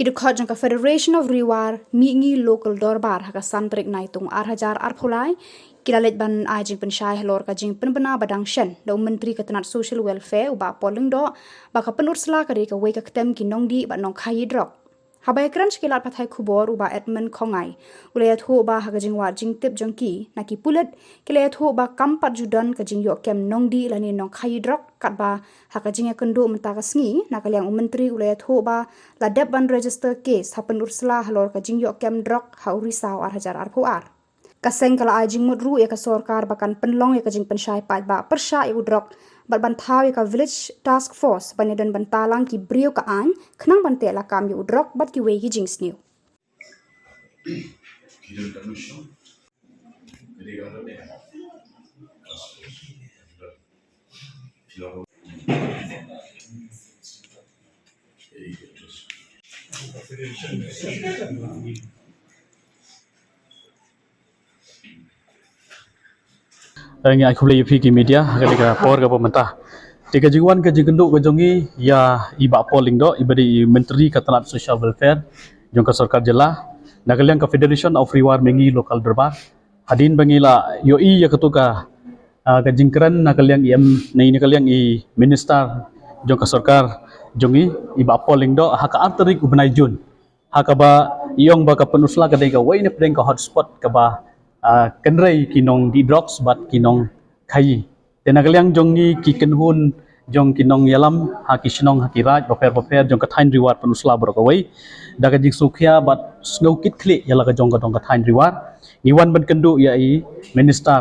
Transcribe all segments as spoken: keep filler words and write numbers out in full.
Ki dkhot jong ka Federation of Ri War Mihngi Local Dorbar ha ka san tarik Naitung ar hajar arphew lai ki la leit ban ai jingpynshai halor ka jingpynbna ba dang shen da u Myntri ka tnat Social Welfare u Bah Paul Lyngdoh ba ka pynurshla ka dei kawei ka ktem ki nongdih bad nongkhaii drok. Haba ïakren sha ki lad pathai khubor u Bah Edmund Khongngai u la ïathuh ba ha ka jingwad jingtip jong ki na ki pulit ki la ïathuh ba kam pat ju don ka jingïoh kem nongdih lane nongkhaii drok katba ha ka jingïakynduh mynta ka sngi na ka liang u Myntri u la ïathuh ba la dep ban register case ha pynurshla halor ka jingïoh kem drok ha u Risaw ar hajar arphew ar. Ka seng ka la ai jingmut ruh ïa ka sorkar ba kan pynlong ïa ka jingpynshai paidbah pyrshah ïa u drok bad ban thaw ïa ka Village Task Force ban ïadon bynta lang ki briew ka aiñ khnang ban teh lakam ïa u drok bad kiwei ki jingsniew. Ngi ai khublei ïa phi ki media ha kane ka por kaba mynta. Te ka jingwan ka jingkynduh ka jong ngi ïa i Bah Paul Lyngdoh iba dei i Myntri ka tnat Social Welfare jong ka sorkar jylla na ka liang ka Federation of Ri War Mihngi Local Dorbar. Hadien ba ngi la ïohi ïa katu ka, ah, ka jingkren na ka liang i M, na ka liang i Minister jong ka sorkar jong ngi i Bah Paul Lyngdoh ha ka ar tarik u bnai Jun. Ha kaba i ong ba ka pynurshla ka dei kawei na pdeng ka hotspot kaba, ah, kynrei ki nongdih drugs bad ki nongkhaii. Te na ka liang jong ngi ki kynhun jong ki nongïalam ha ki shnong ha ki raid bapher bapher jong ka thaiñ Ri War pynurshla baroh kawei da ka jingsngewkhia bad sngewkitkhlieh ïa la ka jong ka dong ka thaiñ Ri War. Ngi wan ban kynduh ïa i Minister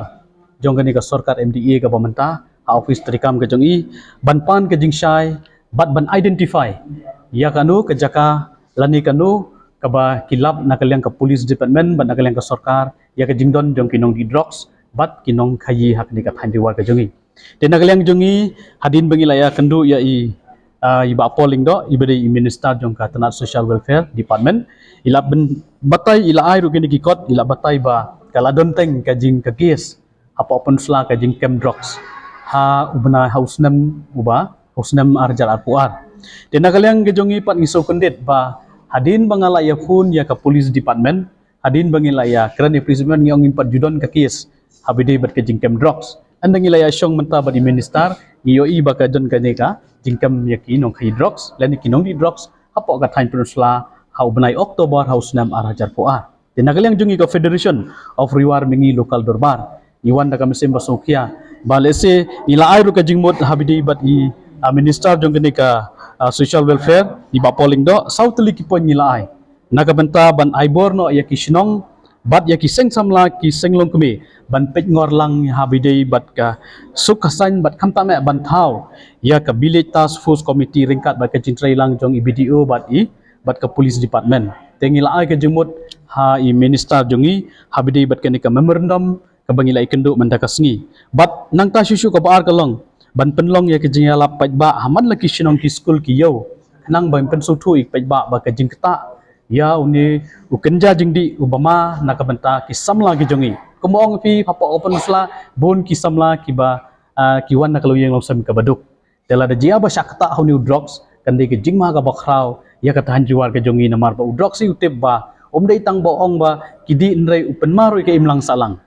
jong kane ka sorkar M D A kaba mynta ha office treikam ka jong i ban pan ka jingshai bad ban identify ïa kano ka jaka lane kano kaba ki lap na ka liang ka police department bad na ka liang ka sorkar ïa ka jingdon jong ki nongdih drugs bad ki nongkhaii ha kane ka thaiñ Ri War ka jong i. Te na ka liang jong i hadien ba ngi la ïakynduh ïa i, ah, i Bah Paul Lyngdoh iba dei i Minister jong ka tnat Social Welfare Department i la byn-, batai i la ai ruh kine ki kot i la batai ba ka la don teng ka jing ka case hapoh pynurshla ka jingkem drugs ha u bnai ha u snem uba ha u snem ar hajar arphew ar. Te na ka liang ka jong i pat ngi sngewkyndit ba hadien ba nga la ïa phone ïa ka police department hadien ba ngi la ïakren ïa police department ngi ong ngim pat ju don ka case haba ïadei bad ka jingkem drugs. Ynda ngi la ïashong mynta bad i Minister ngi ïohi ba ka don kane ka jingkem ïa ki nongkhaii drugs lane ki nongdih drugs hapoh ka thaiñ pynurshla ha u bnai October ha u snem ar hajar arphew ar. Te na ka liang jong ngi ka Federation of Ri War Mihngi Local Dorbar ngi wan da ka mynsiem ba sngewkhia ba lehse ngi la ai ruh ka jingmut haba ïadei bad i, ah, Minister jong kane ka, ah, Social Welfare i Bah Paul Lyngdoh saw tylli ki point ngi la ai na ka bynta ban ai bor noh ïa ki shnong bad ïa ki seng samla ki seng longkmie ban peit ngor lang haba ïadei bad ka suk ka saiñ bad khamtam eh ban thaw ïa ka Village Task Force Committee ryngkat bad ka jingtrei lang jong i B D O bad i bad ka police department. Te ngi la ai ka jingmut ha i Minister jong ngi haba ïadei bad kane ka memorandum kaba ngi la ïakynduh mynta ka sngi. Bad nangta shuh shuh kaba ar ka long ban pynlong ïa ka jingïalap paidbah ha man la ki shnong ki skul ki ïew khnang ban pynsngewthuh ïa ki paidbah ba ka jingktah ïa une u kynja jingdih uba ma na ka bynta ki samla ki jong ngi. Kumba ong phi hapoh ka pynurshla bun ki samla kiba, ah, ki wan na ka longïing longsem kaba duk. Te lada jia ba shah ktah ha une u drugs kan dei ka jingma kaba khraw ïa ka thaiñ Ri War ka jong ngi namar ba u drugs hi u tip ba um dei tang ba ong ba ki dih hynrei u pynma ruh ïa ka imlang sahlang.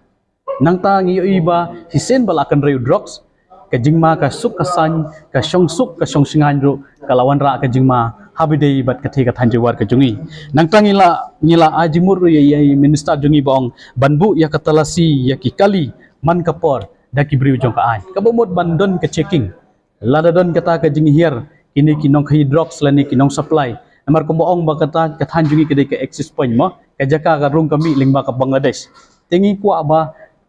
Nangta ngi ïohi ba shisien ba la kynrei u drugs ka jingma ka suk ka saiñ ka shongsuk ka shongshngaiñ ruh ka la wanrah ka jingma haba ïadei bad ka thaiñ ka thaiñ Ri War ka jong ngi. Nangta ngi la ngi la ai jingmut ruh ïa, ïa i Minister jong ngi ba ong ban buh ïa ka talasi ïa ki kali man ka por da ki briew jong ka aiñ kaba mut ban don ka checking. Lada don kata ka jinghiar kine ki nongkhaii drugs lane ki nongsupply. Namar kumba ong ba kata ka thaiñ jong ngi ka dei ka access point mo ka jaka ka rung ka mih lyngba ka Bangladesh. Te ngi kwah ba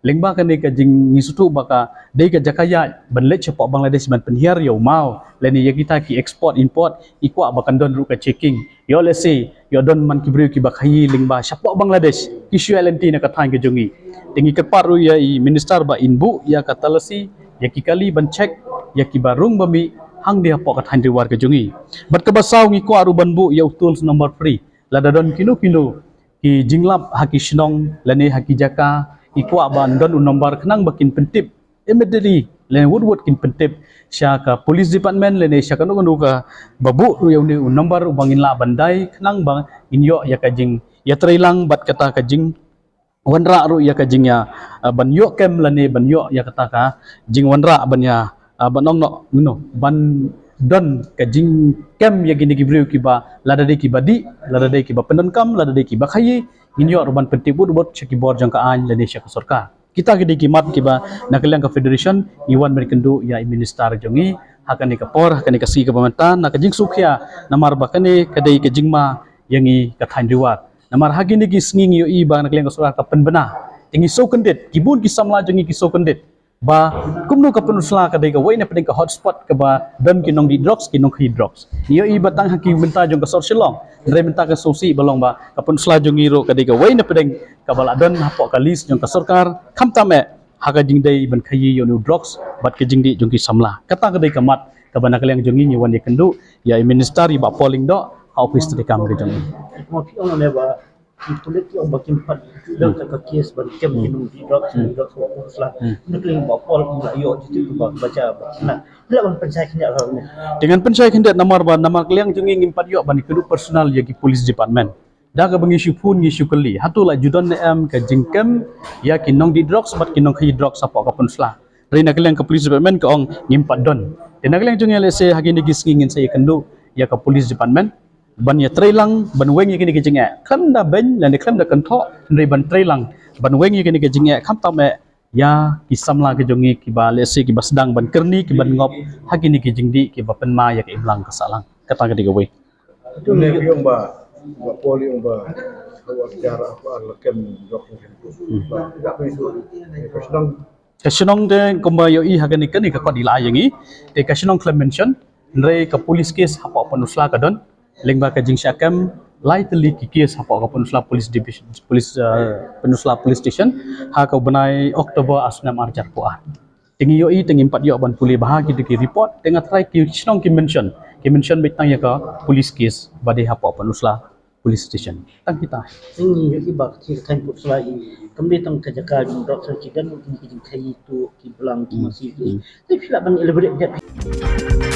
lyngba kane ka jing ngi sngewthuh ba ka dei ka jaka ïaid ban leit shapoh Bangladesh ban pynhiar ïa u maw lane ïa kita ki export import ngi kwah ba kan don ruh ka checking. Ïoh lehse ïoh don man ki briew kiba khaii lyngba shapoh Bangladesh ki shu ïaid lynti na ka thaiñ ka jong ngi. Te ngi kyrpad ruh ïa i Minister ba in buh ïa ka talasi ïa ki kali ban check ïa kiba rung ba mih hangne hapoh ka thaiñ Ri War ka jong ngi. Bad kaba saw ngi kwah ruh ban buh ïa u toll number free lada don kino kino ki jinglap ha ki shnong lane ha ki jaka ngi kwah ban don u number khnang ba kin pyntip immediately lane wut wut kin pyntip sha ka police department lane sha kano kano ka ba buh ruh ïa une u number uba ngin lah ban dai khnang ba ngin ïoh ïa ka jing ïatreilang bad kata ka jingwanrah ruh ïa ka jingïa, ah, ban ïoh kem lane ban ïoh ïa kata ka jingwanrah ban ïa, ah, ban ong noh, you know, ban don ka jingkem ïa kine ki briew kiba lada dei kiba dih, lada dei kiba pyndonkam, lada dei kiba khaïi, ngin ïoh ruh ban pyntip wut wut sha ki bor jong ka aiñ lane sha ka sorkar. Kita ki dei ki mat kiba na ka liang ka federation ngi wan ban kynduh ïa i minister jong ngi ha kane ka por, ha kane ka sngi kaba mynta, na ka jingsngewkhia namar ba kane ka dei ka jingma ïa ngi ka thaiñ Ri War. Namar ha kine ki sngi ngi ïohi ba na ka liang ka sorkar ka pynbna. Te ngi sngewkyndit, ki bun ki samla jong ngi ki sngewkyndit ba kumno ka Pynursla ka dei kawei na pdeng ka hotspot kaba don ki nongdih drugs, ki nongkhaïi drugs. Ngi ïohi ba tang ha ki bynta jong ka sor Shillong, hynrei mynta ka sngewsih ba long ba ka Pynursla jong ngi ruh ka dei kawei na pdeng kaba la don hapoh ka list jong ka sorkar, khamtam eh ha ka jingdei ban khaïi ïa une u drugs bad ka jingdih jong ki samla. Kata ka dei ka mat kaba na ka liang jong ngi ngi wan ïakynduh ïa i minister, i Bah Paul Lyngdoh, ha ophis treikam ka jong ngi. Kumba phi ong ne ba ki pulit ki ong ba kim pat ïoh ka case ban kem ki nongdih drugs, nongdih drugs hapoh Pynursla. Na ka liang Bah Paul ong la ïoh jitu ba bacha ba na. Phi lah ban pynshai khyndiat ha ne? Te ngan pynshai khyndiat namar ba na ka liang jong ngi ngim pat ïoh ban ïakynduh personal ïa ki police department. Da kaba ngi shu phone ngi shu kylli, hato la ju don ne em ka jingkem ïa ki nongdih drugs bad ki nongkhaïi drugs hapoh ka Pynursla. Hynrei na ka liang ka police department ka ong ngim pat don. Te na ka liang jong ngi lehse ha kine ki sngi ngin sa ïakynduh ïa ka police department ban ïatreilang, ban weng ïa kine ki jingeh. Khlem da beiñ lane khlem da kynthoh, hynrei ban treilang, ban weng ïa kine ki jingeh, khamtam eh ïa ki samla ki jong ngi kiba lehse kiba sdang ban kyrni, kiban ngop ha kine ki jingdih kiba pynma ïa ka imlang ka sahlang. Kata ka dei kawei. Ym ne phi ong ba, ba Paul ong ba, ba jar ba la kem jok. Ba ka phi su ka shnong. Ka shnong te kumba ïohi ha kane, kane ka kot i la ai ïa ngi. Te ka shnong khlem mention, hynrei ka police case hapoh Pynursla ka don lyngba ka jingshah kem lai tylli ki case hapoh ka Pynursla Police Division, Police, uh, Pynursla Police Station ha ka bnai October ar snem ar hajar arphew ar. Te ngi ïohi te ngim pat ïoh ban pule bha kito ki report, te nga tharai ki shnong ki mention, ki mention beit tang ïa ka police case ba dei hapoh Pynursla Police Station. Tang kita. Ngi ïohi ba ka thaiñ Pynursla i kam dei tang ka jaka jong drugs, ki don ki jingkhaïi tuh, ki blang, ki masi. Te phi lah ban elaborate beit?